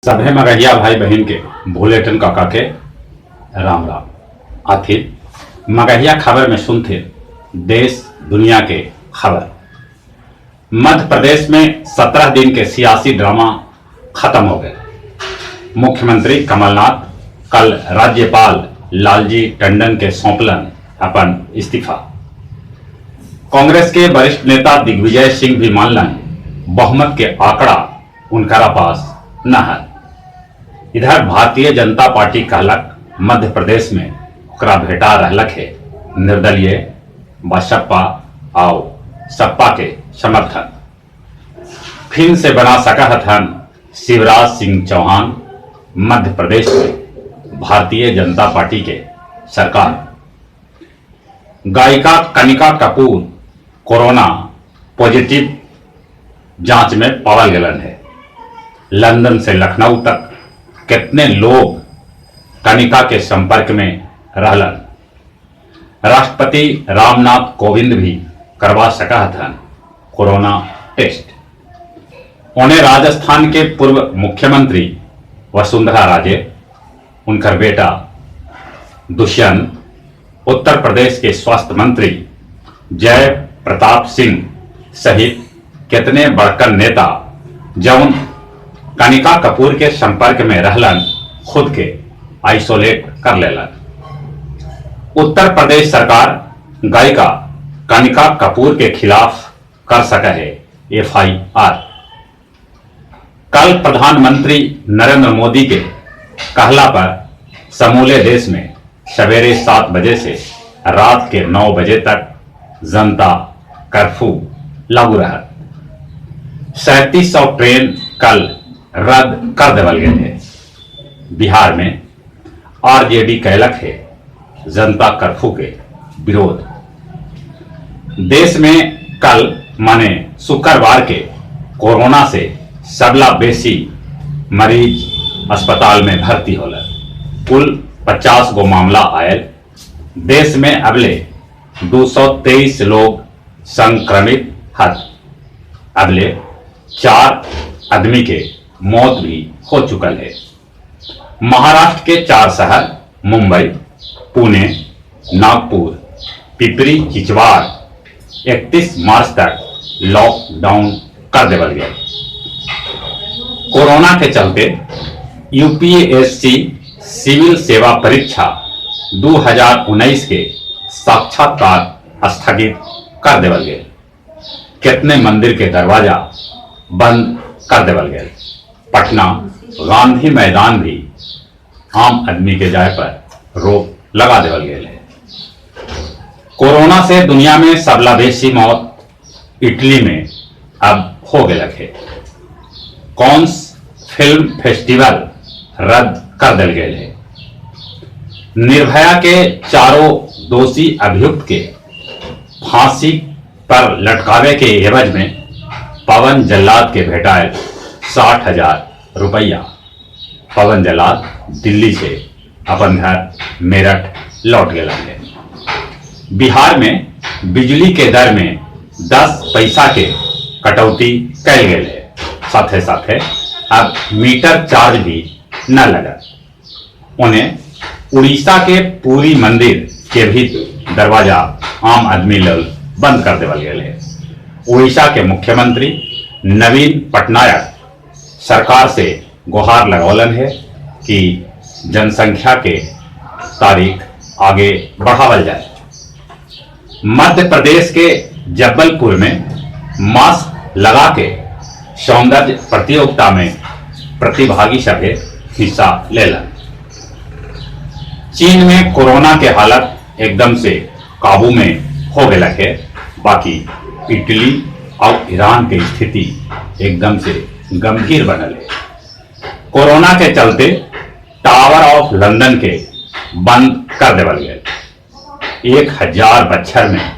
सभे मगहिया भाई बहिन के भोलेटन काका के राम राम। आथिर मगहिया खबर में सुनथिन देश दुनिया के खबर। मध्य प्रदेश में 17 दिन के सियासी ड्रामा खत्म हो गए। मुख्यमंत्री कमलनाथ कल राज्यपाल लालजी टंडन के सौंपलन अपन इस्तीफा। कांग्रेस के वरिष्ठ नेता दिग्विजय सिंह भी मानलन बहुमत के आंकड़ा उनकरा पास न है। इधर भारतीय जनता पार्टी कहलक मध्य प्रदेश में ओकरा भेटा रहलक है निर्दलीय बसपा आओ सपा के समर्थन। फिर से बना सकत हन शिवराज सिंह चौहान मध्य प्रदेश में भारतीय जनता पार्टी के सरकार। गायिका कनिका कपूर कोरोना पॉजिटिव जांच में पावल गलन है। लंदन से लखनऊ तक कितने लोग कनिका के संपर्क में रहलन। राष्ट्रपति रामनाथ कोविंद भी करवा सका हथन कोरोना टेस्ट। उन्हें राजस्थान के पूर्व मुख्यमंत्री वसुंधरा राजे, उनकर बेटा दुष्यंत, उत्तर प्रदेश के स्वास्थ्य मंत्री जय प्रताप सिंह सहित कितने बड़कन नेता जौन कनिका कपूर के संपर्क में रहलन खुद के आइसोलेट कर लेलन। उत्तर प्रदेश सरकार गायिका कनिका कपूर के खिलाफ कर सके है एफआईआर। कल प्रधानमंत्री नरेंद्र मोदी के कहला पर समूले देश में सवेरे 7 बजे से रात के 9 बजे तक जनता कर्फ्यू लागू रहा। 3700 ट्रेन कल रद्द कर देवल गए है। बिहार में आरजेडी कहलक है जनता कर्फ्यू के विरोध। देश में कल माने शुक्रवार के कोरोना से सबला बेसी मरीज अस्पताल में भर्ती होला। कुल 50 गो मामला आयल। देश में अबले 223 लोग संक्रमित हत। अबले 4 आदमी के मौत भी हो चुकल है। महाराष्ट्र के 4 शहर मुंबई, पुणे, नागपुर, पिपरी चिंचवाड़ 31 मार्च तक लॉकडाउन कर देवल गया। कोरोना के चलते यूपीएससी सिविल सेवा परीक्षा 2019 के साक्षात्कार स्थगित कर देवल गए। कितने मंदिर के दरवाजा बंद कर देवल गए। पटना गांधी मैदान भी आम आदमी के जाए पर रोक लगा देवल गए है। कोरोना से दुनिया में सबला बेसी मौत इटली में अब हो गया है। कॉन्स फिल्म फेस्टिवल रद्द कर दिल गए है। निर्भया के चारों दोषी अभियुक्त के फांसी पर लटकावे के एवज में पवन जल्लाद के भेटाए 60,000 रुपया। पवन जल्लाद दिल्ली से अपन घर मेरठ लौट गया है। बिहार में बिजली के दर में 10 पैसा के कटौती कैल गेल है। साथे साथे अब मीटर चार्ज भी न लगत। उन्हें उड़ीसा के पुरी मंदिर के भी दरवाजा आम आदमी लेल बंद कर देवल गेल है। उड़ीसा के मुख्यमंत्री नवीन पटनायक सरकार से गुहार लगौलन है कि जनसंख्या के तारीख आगे बढ़ावल जाए। मध्य प्रदेश के जबलपुर में मास्क लगा के सौंदर्य प्रतियोगिता में प्रतिभागी सभे हिस्सा लेलन। चीन में कोरोना के हालत एकदम से काबू में हो गया है, बाकी इटली और ईरान के स्थिति एकदम से गंभीर बनल है। कोरोना के चलते टावर ऑफ लंदन के बंद कर देवल गए। 1000 बच्छर में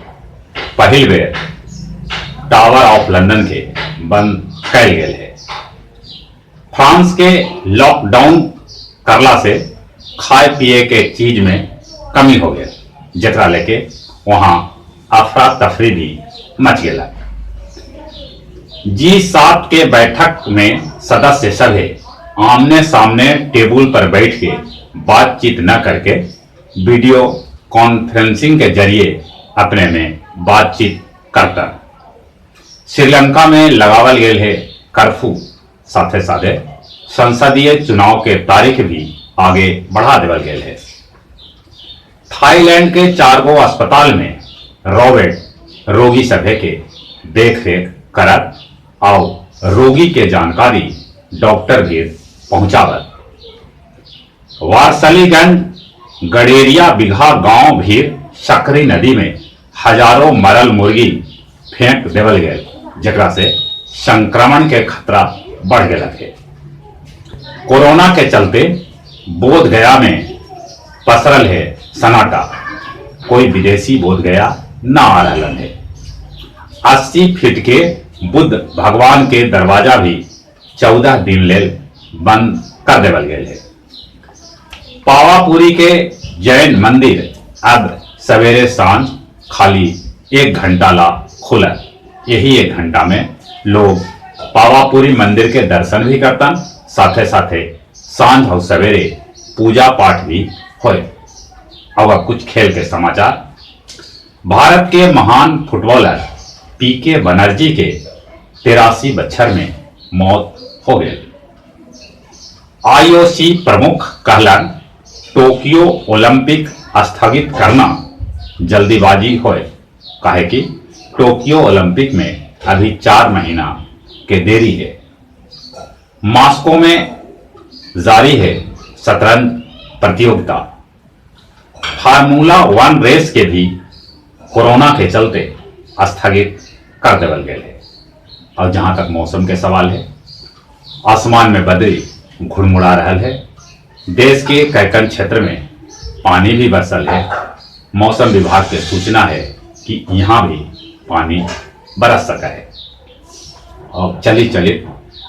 पहिल बेर टावर ऑफ लंदन के बंद कैल गेल है। फ्रांस के लॉकडाउन करला से खाए पिए के चीज में कमी हो गया, जकरा लेके वहां अफरा तफरी भी मच गया। जी 7 के बैठक में सदस्य सभे आमने सामने टेबुल पर बैठ के बातचीत न करके वीडियो कॉन्फ्रेंसिंग के जरिए अपने में बातचीत करता। श्रीलंका में लगावल गेल है कर्फ्यू, साथे साथे संसदीय चुनाव के तारीख भी आगे बढ़ा देवल गेल है। थाईलैंड के 4 गो अस्पताल में रोबोट रोगी सभे के देखरेख करत और रोगी के जानकारी डॉक्टर भी पहुंचावत। वारसलीगंज गडेरिया बिघा गांव भीर सकरी नदी में हजारों मरल मुर्गी फेंक देवल गए, जेकरा से संक्रमण के खतरा बढ़ गया है। कोरोना के चलते बोध गया में पसरल है सन्नाटा, कोई विदेशी बोध गया ना आ रहा है। 80 फीट के बुद्ध भगवान के दरवाजा भी 14 दिन लेल बंद कर देवल गए है। पावापुरी के जैन मंदिर अब सवेरे सांझ खाली 1 घंटा ला खुला। यही 1 घंटा में लोग पावापुरी मंदिर के दर्शन भी करता, साथे साथे सांझ और सवेरे पूजा पाठ भी होए। अब कुछ खेल के समाचार। भारत के महान फुटबॉलर पीके बनर्जी के 83 बच्छर में मौत हो गई। आईओसी प्रमुख कहलन टोक्यो ओलंपिक स्थगित करना जल्दीबाजी होए, काहे कि टोक्यो ओलंपिक में अभी 4 महीना के देरी है। मास्को में जारी है शतरंज प्रतियोगिता। फार्मूला 1 रेस के भी कोरोना के चलते स्थगित कर देवल गए है। और जहां तक मौसम के सवाल है, आसमान में बदली घुड़मुड़ा रहा है। देश के कैकन क्षेत्र में पानी भी बरसल है। मौसम विभाग के सूचना है कि यहाँ भी पानी बरस सका है। और चली चली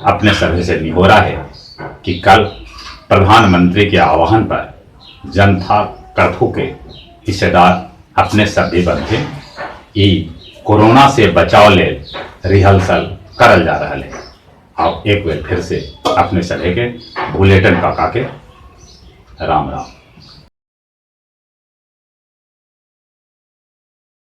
अपने सभी से निहोरा है कि कल प्रधानमंत्री के आह्वान पर जनता कर्फ्यू के हिस्सेदार अपने सभी बनते। ई कोरोना से बचाव ले रिहर्सल करल जा रहा है। और एक बार फिर से अपने सभी के भुलेटन काका के राम राम।